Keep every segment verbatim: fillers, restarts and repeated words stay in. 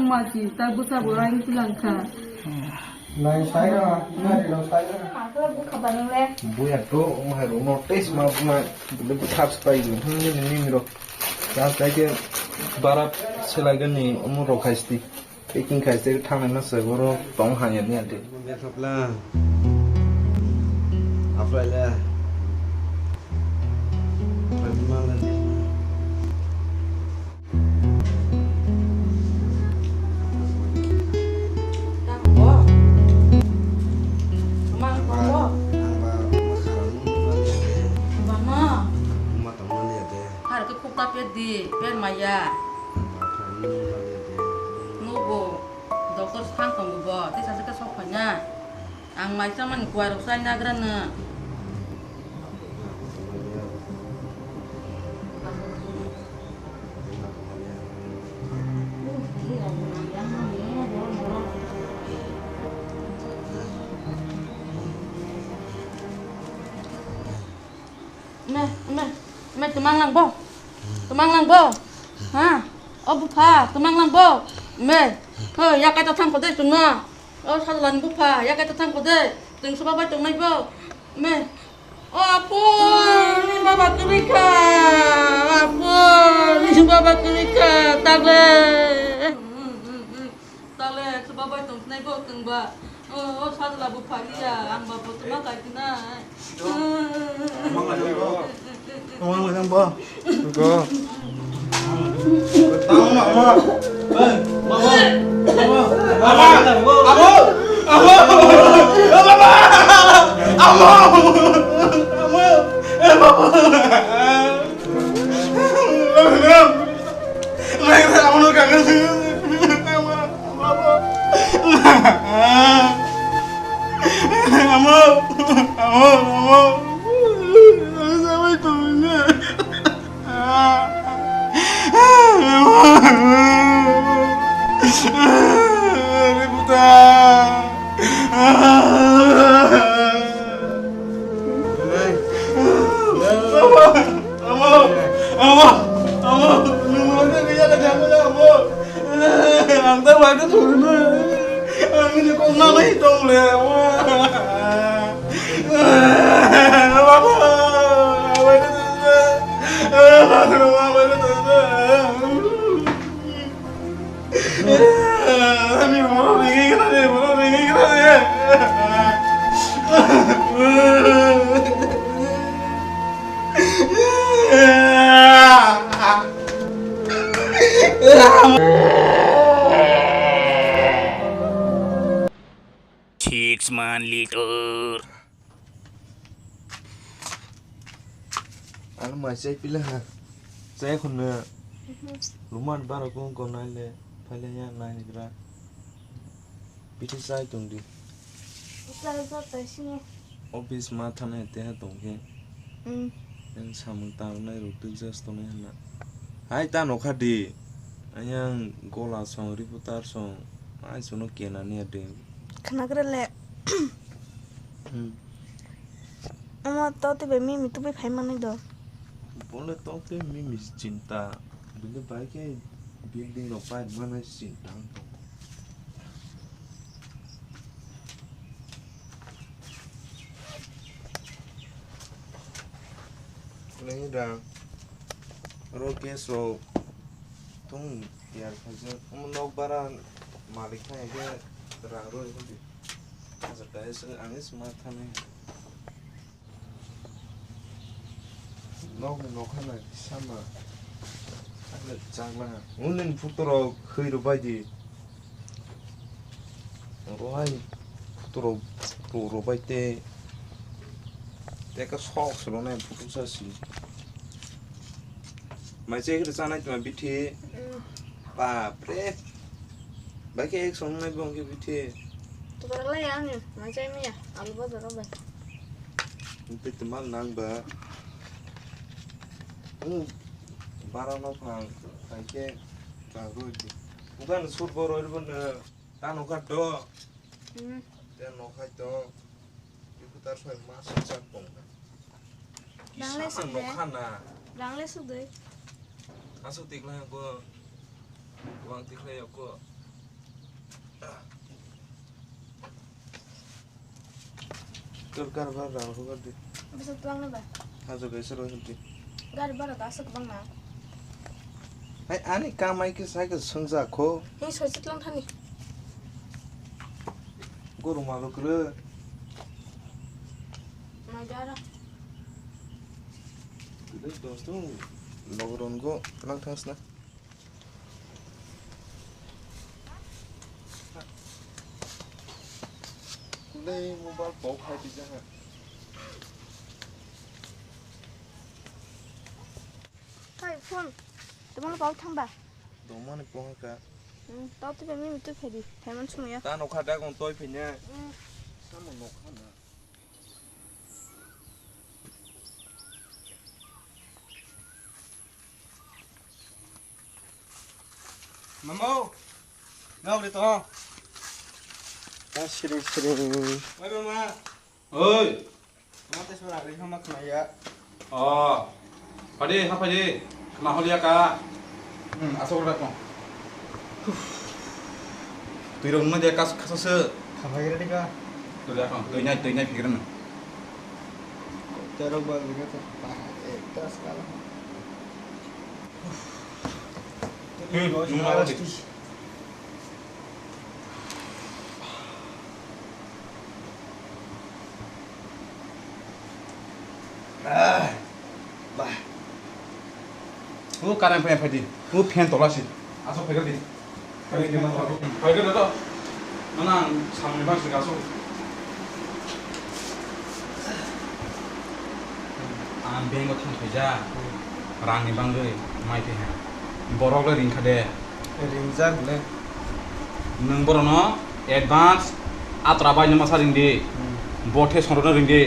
Mati, ta bwsa bo raini twlang kha. Nai sai ra, nai ro sai ra. Buya to, ma ro no test ma ma, bule buthar stai ro, ni ni ni ro. Ta sai ke bara selai gani, omo ro khai sti. Packing khai sti, thang na sa, boro tong ha ya ni ante. Apply le. Apply ma le. Nugo, doctor thang tongo bo, tei sajakhe sok phaina. Ang mai chamani kuairok chai nagra no. Me, me, me, twmang lang bo. Twmang lang bo. Ha? O bupha, twmang lang bo. Me. Ho, yakai ta thang kode chwngno. O sajlani bupha, yakai ta thang kode. Chwng soba bai tongnai bo. Me. O apo, ni baba kwrwi kha. Apo, ni baba kwrwi kha. Tagle. Tale, chuba bai tong sinai bo tong ba. O, o sajla bo phaliya, ang ba bo tuma kai tinai. Mang lai bo. Mang lai nang bo. Go. Tama ma ma. Hey, mama. Mama. Abo. Abo. Abo. Mama. Abo. Abo. Eh, mama. Mama. Mama. Amo, amo, amo, amo, nwng rwgwi yakha jangkho amo. Ang ta waida thwrwngno. Ang ni kok nanai tong le amo. Amo, amo, amo. Ani borok ringwi kha de, borok ringwi kha de. Six man liter. Ano mai chai pila ha. Chai khun na. Luman bara kung ko nai le. Phaile ya nai gra. Bithi chai tong di. Chai chai chai sini. Office ma thana te ha tong khe. Hmm. Yang samung tangnai rok twi just tongnai hana. Hai ta nokha di. Ayang gola song reporter song. Ai sono kena ni ade. Khana kre le. Hmm. Ama to te be mimi tu be phai manai do. Bole to te mimi chinta. Bini bai khe building rok pai manai chinta. Nini da ro gas rok tong yar khaijak. Omo nok bara malik thang khe rang roi hodi. Asa dai se ang is ma thani. Nok ni nokha nai sama. Chakla. Unin phuto rok khoi rok bai di. Rohai phuto rok ro ro bai te. Te ka sok se ro nai phuto sa si. Mai che khe chanai tma bithi. Mm. Bap re. Bai khe ek song nai bong khe bithi. Tukar lai ani mai chai maya alu bazar bai. Tei twmal nang ba. Hmm. Bara no phang, phai khe chang roi di. Bukan sur bo roi bo no ta nokha do. Hmm. Te nokhai to. Ibu tar soi mas chak bong na. Rang le suk de. Nokha na. Rang le suk de. Asuk tikla ko. Wang tikla ko. Tor gari bhara rang hwbar di. Bisa tuang na ba? Hajo kaisa rw hwdi. Gari bhara ta aswk bang na. Hai ani kamai khe cycle swngjak kho. Hei soisit lang thani. Guru malo kwrwi. Mai jara. Dei dosto. Logoron go lang thangsna. Dei mobile pok hai di jaha. Hai phone. Tomon pau thang ba? Domani pok ka. Hmm, tau tu bemi mitu phedi. Thaiman sumaya. Ta nokha da kon toi phine. Hmm. Samo nokha na. Mamo, nau de to. Ta siri siri. Oi mama. Oi. Mama te sura ri hama khna ya. Oh. Phadi, ha phadi. Khna holiya ka. Hmm, asok ra to. Twi rok nung de kas khasa se. Khamai gere dika. Twi rok twi nai twi nai phikir nung. Terok ba gere to. Ekta skala. Hmm, nung ma rok. Ah, bah. O current fan phai di. O fan tola si. Asok phai di. Phai di, phai di to. Mana ang samni bang si asok. Ang bank o thang phaija. Rang ni bangwi mai phi ha. Borok le ring kha de. Ringjak le. Nwng borokno advance atra bai no masa ring di. Hmm. Bothe songrokno ring di.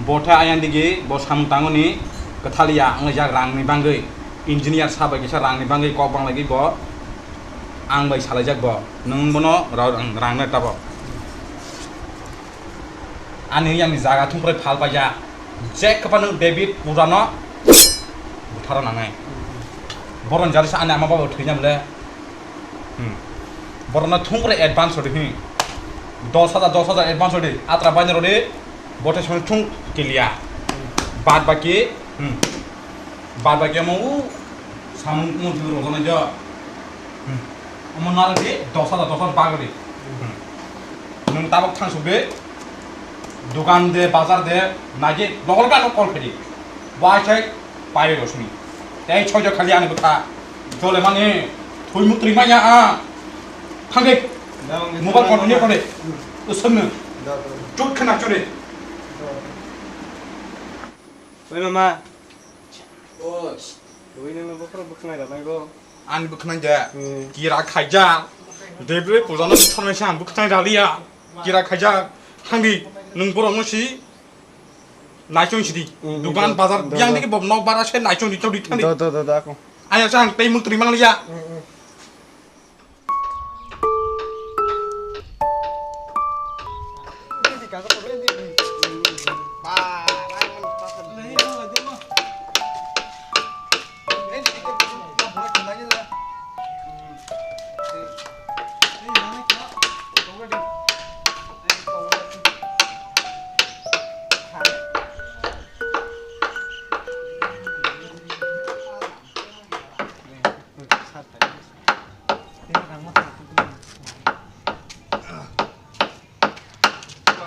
Bothe ayang digi bo samung tangoni kwthaliya wnglaijak rangni bangwi. Engineer sa bai kisa rangni bangwi kok banglaigwi bo ang bai salaijak bo. Nwng bono ra-, rang, rangno tabok. Ani yang jaga thungkrai phal paijak. Je kwpha nwng David purano butharo nangnai. Boroni jari sa ani ama baba thwina bole. Hmm. Borokno thungkrai advance rodi, hmm. Dos hajar, dos hajar advance rodi. Atra baina rodi. Bote soni thung kilia. Bad baki, hmm. Bad baki amo u samung mung thung rojana jo. Hmm. Omo nara di dos hajar, dos hajar bag di. Hmm. Nwng tabok thang sugwi dukan de, bazar de, nagi lokolga no call khadi. Bo aisai pairwi rosmi. Tei choijo khali ani bwkha. Jole mani thwi mutri manya a. Thangdi. Mobile phone ni phone. Usomno. Chut khana chore. Oi mama. Oi. Oi nang bokro bwkhnai da nang go. Ani bwkhnai da. Hmm. Kira khaija. Debre pujano thornai sa bwkhnai da liya. Kira khaija. Thangdi nwng borok no si. Naichong sidi. Hmm, dukan do, bazar do, biang do. Digi bob nok bara se naichong di chodi thangdi. Do, do, do, do, ako. Aya sa ang tei mutri mang liya. Hmm, hmm.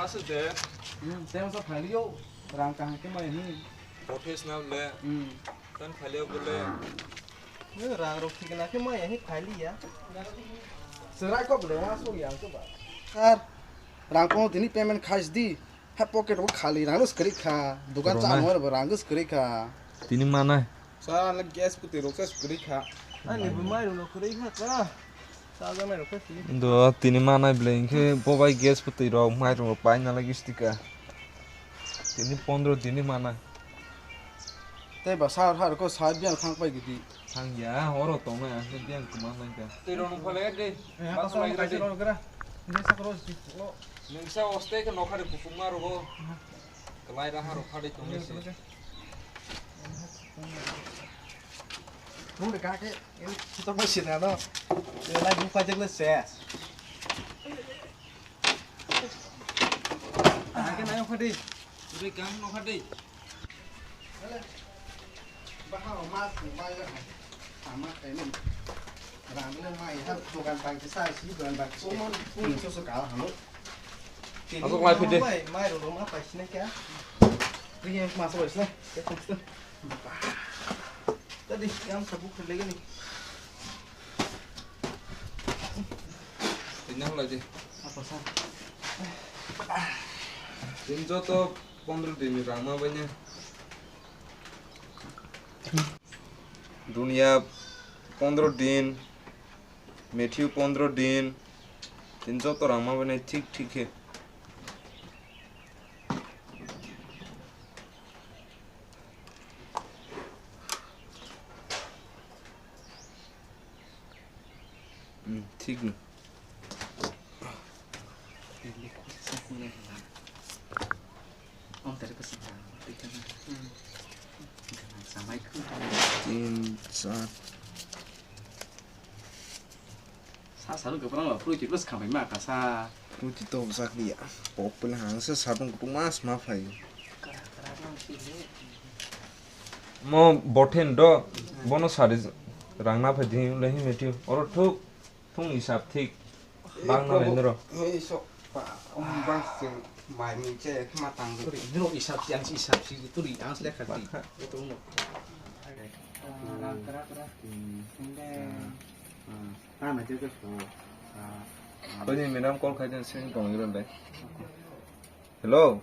Aswk de. Hmm, tei masa phailio, rang kaham khe mai, hmm. Professional le. Hmm. Tan phailio bole. Hmm, rang rok thikna khe mai, hi phailiya. Chwrai kok le, wa so yang so ba. Sir, rang ko tini payment khas di. Ha pocket o khali, rang no skri kha. Dukan cha mo rang skri kha. Tini mana? Sa le gas putui rok sa kwrwi kha. Ani bo mai rok no kwrwi kha ka. Sa ja mai rok kha sini. Do tini manai ble hinkhe bo bai gas putui rok mai rok pai na lagi stika. Tini pondro dini mana. Tei ba sa har ko sa biang thang pai gidi. Thang ya oro tong na ang biang kuma nang ka. Tei rok no phale de. Eh, ha, sa lai sa de. Rok gra. Ni sa ko ro sti. Nungsa oste ke nokha de kupung ma rogo. Kalai raha rok phade tong se. Nung de kake, ini kita masih na no. Ini lagi buka aja gelas ya. Nokha di. Uri kam nokha di. Baha mas mai la. Ama kaimen. Rang le mai ha dogan bang sa si dogan bang. Somon pun so so ka halo. Asok lai phide. Mai mai ro ma pa sine kya. Ri mas ro sine. Tadi yang sabuk lagi ni. Ini apa lagi? Apa sa? Ini joto pondro din ni rang ma banya. Dunia pondro din, Matthew pondro din, tin joto rang ma banya thik thik khe. Hmm, thik no. Tin, char. Sa salu kwbangma pruti plus khamai ma kasa. Pruti to bwsak liya. Pok pele hangsa satung kutung mas ma phai. Mo bothen do bono sari rang na phai di le hi meti. Oro thuk thung isap thik. Bang na le nro. Hei so pa bang sing mai mi che ma tang. Nro isap si ang isap si tu ri ang le khati. Itu no. Rang kra kra. Sinde. Ah, na je so. Koi ni madam call khai den sing tong iron dai. Hello.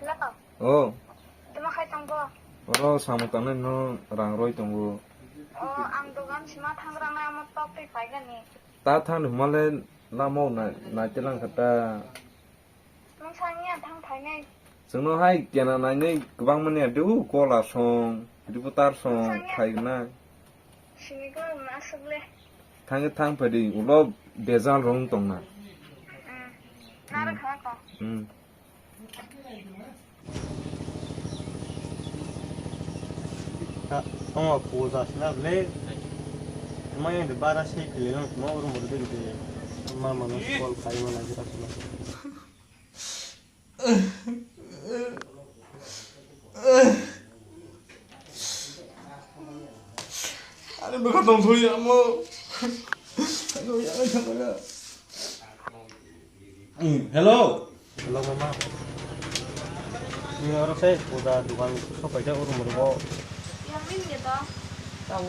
Hello. Oh. Tuma khai tong bo? Oro samung tangnai no rang roi tongo. Oh, ang dogan sima thang rang nai amo tok twi phai gani. Ta thang ni huma le lama o nai, nai te lang kha ta. Nung sangya thang phainai. Chwngno hai kena nainai kwbangmani adu kola song, reporter song sangya phai gwnai. Sini ko na aswk le. Thangwi thang phai di, ulo bejal rong tongna. Hmm. Nara khana ko. Hmm. Tongo puja sila le. Maya de bara se kile no mo uru mo de de. Mama no call khai mana jira sila. Ani bwkha tongthok ya mo. Ano ya thangma ya. Hello. Hello mama. Ni oro se puja dukan sopai ja uru murugo. Yang min gitu. Tahu.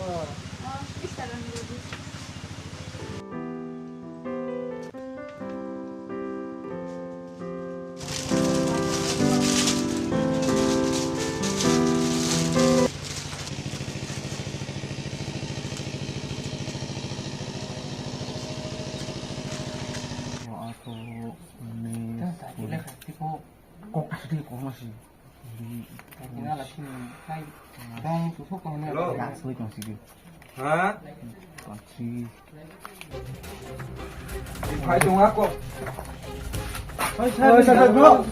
Oh, bisa kan dulu. Kok asli kok masih. Hello. Ha? Phai tong ako. Oi, sir, sir, bro.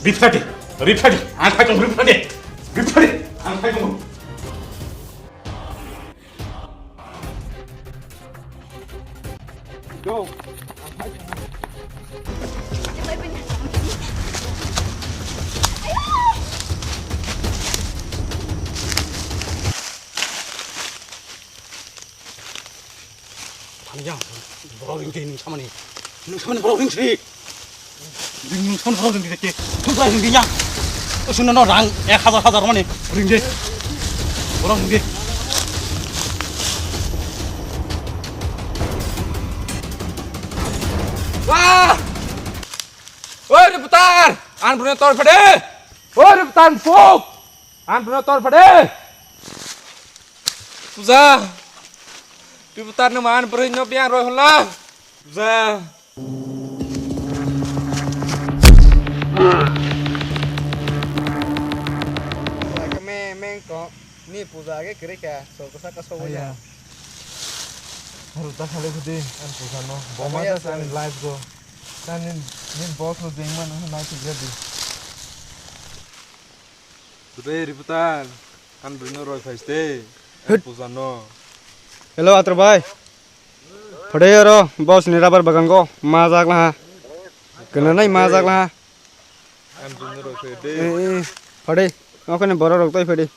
Ripsadi, ripsadi, ang phai tong, ripsadi, ripsadi, ang phai tong. Go. Thani jang, borok ring twi nung samani, nung samani borok ring sri. Ring nung samani borok ring twi, thung ring twi yang. Usun no rang ek hajar hajar mani ring de. Borok ring de. Wah! Oi reporter, an punya tor pade. Oi reporter puk, an punya tor pade. Puja. Reporter no man beri no biang roi hola. Puja. Meng meng ko ni puja age kiri ka so ko saka so ya. Haru ta khale khudi an puja no. Boma ta san live go. Tan nin nin boss no jengma no nai tu jadi. Today reporter. Ang bini roi phaiste. Hit. Puja no. Hello, Atro bhai. Phade oro boss ni rubber bagan go. Ma jak laha. Kena nai ma jak laha. Ang bini roi phaiste. Eh, eh, phade. Okhane borok rok toi phade.